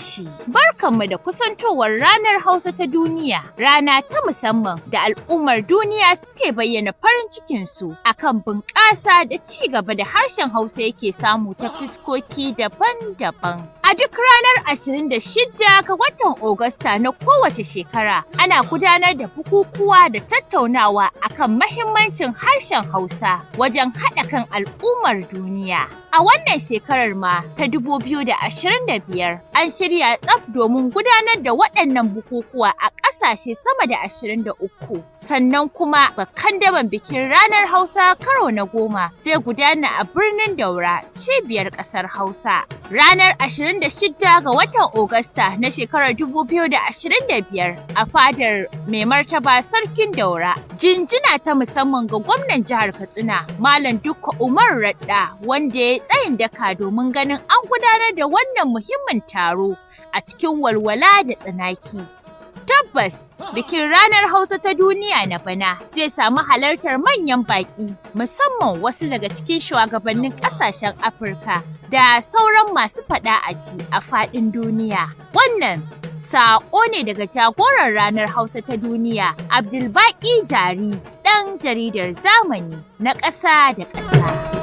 tashi. Barkanmu da kusantowar Ranar Hausa ta Duniya, rana ta musamman da al'ummar duniya suke bayyana farin cikinsu akan bunƙasa da ci gaba da harshen Hausa yake samu ta fuskoki daban-daban. A duk ranar 26 ga watan Agusta na kowace shekara, ana gudanar da bukukuwa da tattaunawa akan mahimmancin harshen Hausa wajen haɗa kan al'ummar duniya. A wannan shekarar ma ta 2025, an shirya tsaf domin gudanar da waɗannan bukukuwa a ƙasashe sama da 23. Sannan kuma bakandaban bikin Ranar Hausa karo na 10 zai gudana a birnin Daura, cibiyar ƙasar Hausa. Ranar 26 ga watan Agusta na shekarar 2025 a fadar Mai Martaba Sarkin Daura. Jinjina ta musamman ga gwamnan jihar Katsina, Malam Dikko Umar Radda, wanda ya tsayin daka domin ganin an gudanar da wannan muhimmin taro a cikin walwala da tsanaki. Tabbas, bikin Ranar Hausa ta Duniya na bana zai samu halartar manyan baƙi, musamman wasu daga cikin shugabannin ƙasashen Afirka da sauran masu faɗa aji a faɗin duniya. Wannan saƙo ne daga jagoran Ranar Hausa ta Duniya, Abdulbaƙi Jari, ɗan jaridar zamani na ƙasa da ƙasa.